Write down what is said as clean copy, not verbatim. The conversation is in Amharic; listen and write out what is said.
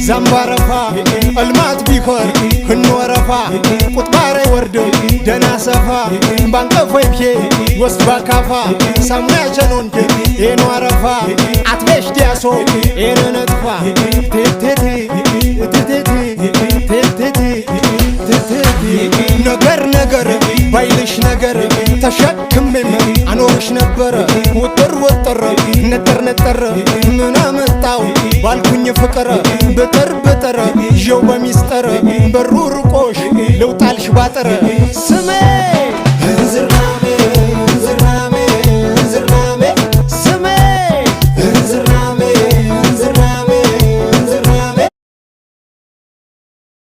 ዛምባረፋ እልማት ቢኸር ህንወረፋ ቁጥባረ ወርድ ደና ሰፋ ባንቀፎይብሄ ወስድ ባካፋ ሳሙያቸኖንድ ኤኖ አረፋ አትቤሽ ዲያሶ ኤነነጥፋ ቴቴቴ ቴቴቴ ቴቴቴ ቴቴቴ ነገር ነገር ባይልሽ ነገር ተሸክሜም አኖርሽ ነበረ ውጥር ውጥር ነጠር ነጠር ምን አመጣው ባልኩኝ ፍቅር ብጥር ብጥር ይዤው በሚስጥር በሩ ርቆሽ ልውጣልሽ ባጥር ስሜ።